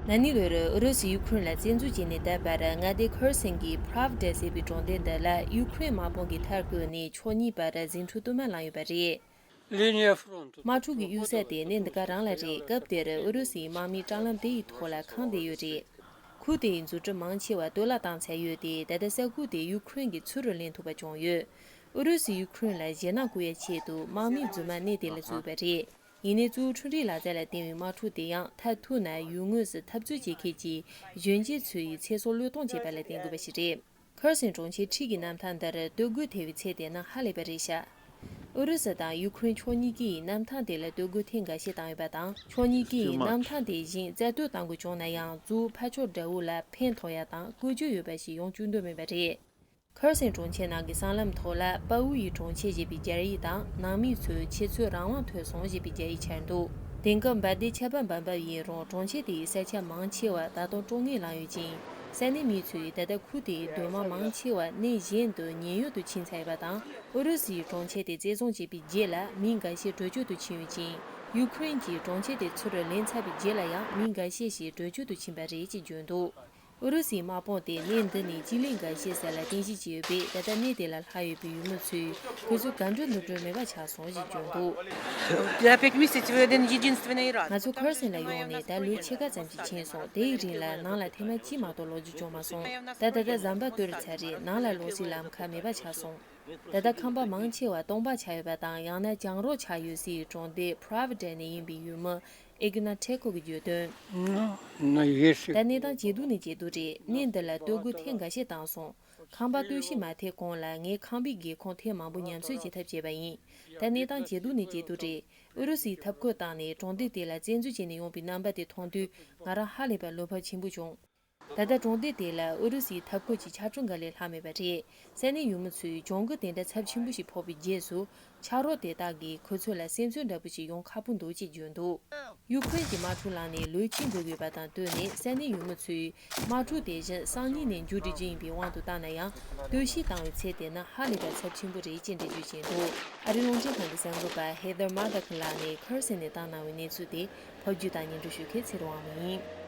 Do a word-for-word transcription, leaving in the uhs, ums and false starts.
ན་ནིང་ལོར་ཨུ་རུ་སུས་ཡུ་ཁུ་རེན་ལ་བཙན་འཛུལ་བྱས་ནས་ད་བར་མངའ་སྡེ་ཁར་སན་གྱི་Pravda ཟེར་བའི་གྲོང་སྡེ་འདི་ལ་ཡུ་ཁུ་རེན་དམག་དཔུང་གིས་མཐར་བསྐོར་ནས་ཕྱོགས་གཉིས་བར་ཟིང་འཁྲུག་དུ་མ་ལངས་ཡོད་པ་རེད། དམག་འཁྲུག་གི་གཡུག་ས་དེ་གནས་འདི་ག་རང་ལ་རེད། སྐབས་དེར་ཨུ་རུ་སུའི་དམག་མིས་སྲང་ལམ་དེ་ཡི་ཐོག་ལ་ཁེངས་བསྡད་ཡོད་རེད། ཁུལ་དེའི་འཛུགས་སྐྲུན་མང་ཆེ་བ་གཏོར་བརླག་བཏང་ཚར་ཡོད་དེ། ད་ལྟ་ས་ཁུལ་དེ་ཡུ་ཁུ་རེན་གྱིས་ཚུར་ལེན་ཐུབ་པ་བྱུང་ཡོད། ཨུ་རུ་སུས་ཡུ་ཁུ་རེན་ལ་ཞེད་སྣང་བསྐུལ་ཡའི་ཆེད་དུ་དམག་མི་རྫུན་མ་གནས་དེ་ལ་བཙུགས་པ་རེད། ཡིན་ནའི་གཙོ་བོ་འཕྲུལ་རིག་ལག་རྩལ་ལ་བརྟེན་པའི་དམག་འཁྲུག་དེ་ཡང་མཐར་ཐུག་ན་ཡུལ་དངོས་སུ་འཐབ་རྩོད་བྱེད་མཁན་གྱི་གཞོན་སྐྱེས་ཚོའི་ཚེ་སྲོག་བློས་གཏོང་བྱས་པ་ལ་བརྟེན་དགོས་པ་ཞིག་རེད། ཁར་སན་གྲོང་ཁྱེར་འཁྲིས་ཀྱི་གནམ་ཐང་འདིར་སྟོད་གོས་ཐེ་བའི་ཚད་དེ་ནི་ཧ་ལས་པ་རེད་ཤག་ཨུ་རུ་སུ་དང་ཡུ་ཁུ་རེན་ཕྱོགས་གཉིས་ཀྱིས་གནམ་ཐང་དེ་ལ་སྟོད་གོས་ཐེངས་འགའ་ཤས་བཏང་ཡོད་པ་དང་། ཕྱོགས་གཉིས་ཀྱིས་གནམ་ཐང་དེ་བཞིན་རྩ་གཏོར་གཏང་དགོས་བྱུང་ན་ཡང་། གཙོ་བོ་འཕར་ཕྱོགས་དགྲ་བོ་ལ་ཕན་ཐོགས་ཡ་དང་བཀོལ་སྤྱོད་ཡོད་པ་ཞིག་ཡོང་བཅུག་འདོད་མེད་པ་རེད། ཁར་སན་གྲོང་ཁྱེར་ནང་གི་སྲང་ལམ་ཐོག་ལ་པ་ཝུ་ཡི་གྲོང་ཁྱེར་ཞེས་པའི་སྦྱར་ཡིག་དང་། ནང་མིའི་ཚོས་ཁྱེད་ཚོའི་རང་དབང་ཐོབ་སོང་ཞེས་པའི་སྦྱར་ཡིག་འཆར་འདུག་དེང་སྐབས་འབར་མདེལ་ཆར་པ་འབབ་འབབ་ཡིན་རུང་། གྲོང་ཁྱེར་དེའི་ས་ཆ་མང་ཆེ་བ་ད་དུང་ཀྲོང་ངེར་ལངས་ཡོད་ཅིང་། ས་གནས་མིའི་ཚོས་ད་ལྟ་ཁུལ་དེའི་སྡོད་དམངས་མང་ཆེ་བ་གནས་གཞན་དུ་ཉེན་གཡོལ་དུ་ཕྱིན་ཚར་ཡོད་པ་དང་། ཨུ་རུ་སུ་ཡིས་གྲོང་ཁྱེར་དེ་བཙན་བཟུང་བྱས་པའི་རྗེས་ལ། མི་འགའ་ཤས་བྲོས་བྱོལ་དུ་ཕྱིན་ཡོད་ཅིང་། ཡུ་ཁུ་རེན་གྱིས་གྲོང་ཁྱེར་དེ་ཚུར་ལེན་ཚར་བའི་རྗེས་ལ་ཡང་། མི་འགའ་ཤས་ཤིག་བྲོས་བྱོལ་དུ་ཕྱིན་པ་རེད་ཅེས་བརྗོད་འདུག་ཨུ་རུ་སུའི་དམག་དཔུང་དེ་གནས་འདི་ནས་སྤྱི་གླིང་འགའ་ཤས་ཟེར་ལ་རྟེན་གཞི་བྱས་ཡོད་པས། ད་ལྟ་གནས་དེ་ལ་ལྷག་ཡོད་པའི་ཡུལ་མི་ཚོས་ཁོ་ཚོ་ག་འདྲ་འདུག་འགྲོ་མེད་པ་ཆགས་སོང་ཞེས་བརྗོད་འདུག Я пять месяцев, один единственный раз. ང་ཚོ་ཁར་སན་ལ་ཡོང་ནས་ད་ལོ་ཕྱེད་ཀ་ཙམ་ཞིག་ཕྱིན་སོང་། དེའི་རིང་ལ་ནང་ལ་ཐེངས་མ་གཅིག་མ་གཏོགས་ལོག་རྒྱུ་བྱུང་མ་སོང་། ད་ད་ལྟ་ཟམ་པ་གཏོར་ཚར་རེད། ནང་ལ་ལོག་སའི་ལམ་ཁ་མེད་པ་ཆགས་སོང་། ད་ལྟ་ཁང་པ་མང་ཆེ་བ་སྟོང་པ་ཆགས་ཡོད་པ་དང་། ཡང་ན་གྱང་རོ་ཆགས་ཡོད་སའི་གྲོང་སྡེ་Pravda ནས་ཡིན་པའི་ཡུལ་མི་Ignatenko གིས་བརྗོད་དོན། ད་གནས་སྟངས་ཇེ་སྡུག་ནས་ཇེ་སྡུག་རེད། གནས་འདི་ལ་སྟོད་གོས་ཐེངས་འགའ་ཤས་བཏང་སོང་། ཁང་པ་སྟོད་གཞི་མ་ཐེབས་གོང་ལ་ངས་ཁང་པའི་སྒེའུ་ཁུང་ཐེངས་མང་པོ་ཉམས་གསོ་བྱེད་ཐབས་བྱས་པ་ཡིན། ད་གནས་སྟངས་ཇེ་སྡུག་ནས་ཇེ་སྡུག་རེད། ཨུ་རུ་སུས་འཐབ་རྒོལ་བཏང་ནས་གྲོང་སྡེ་དེ་ལ་བཙན་འཛུལ་བྱས་ནས་ཡོང་པའི་རྣམ་པ་དེ་མཐོང་དུས། ང་རང་ཧ་ལས་པའི་བློ་འཕར་ཆེན་པོ་བྱུང་། ད་ལྟ་གྲོང་སྡེ་དེ་ལ་ཨུ་རུ་སུའི་འཐབ་རྒོལ་གྱི་ཆར་ཆུ་འགའ་ལས་ལྷག་མེད་པ་རེད། ས་གནས་ཡུལ་མི་ཚོས་གྱོང་གུན་དེ་འདྲ་ཚབས་ཆེན་པོ་ཞིག་ཕོག་པའི་རྗེས་སུ། ཆ་རོགས་དེ་དག་གིས་ཁོ་ཚོ་ལ་སེམས་གསོ་འདྲ་པོ་ཞིག་ཡོང་ཁག་པོ་འདུག་ཅེས་བརྗོད་འདུག་ཡུ་ཁུ་རེན་གྱི་དམག་འཁྲུག་ལངས་ནས་ལོ་གཅིག་འགྲོ་གི་ཡོད་པ་དང་བསྟུན་ནས། ས་གནས་ཡུལ་མི་ཚོས་དམག་འཁྲུག་དེ་བཞིན་སང་ཉིན་ནས་མཇུག་སྒྲིལ་རྒྱུ་ཡིན་པའི་དབང་དུ་བཏང་ན་ཡང་། གཏོར་བཤིག་བཏང་བའི་ཚད་དེ་ནི་ཧ་ལས་པའི་ཚབས་ཆེན་པོ་རེད་ཅེས་འགྲེལ་བརྗོད་བྱས་འདུག་ཨ་རིའི་རླུང་འཕྲིན་ཁང་གི་གསར་འགོད་པ་Heather Murdock ལགས་ནས་ཁར་སན་ནས་བཏང་གནང་བའི་གནས་ཚུལ་དེ་ཕབ་སྒྱུར་དང་སྙན་སྒྲོན་ཞུ་མཁན་ཚེ་རིང་དབང་མོ་ཡིན།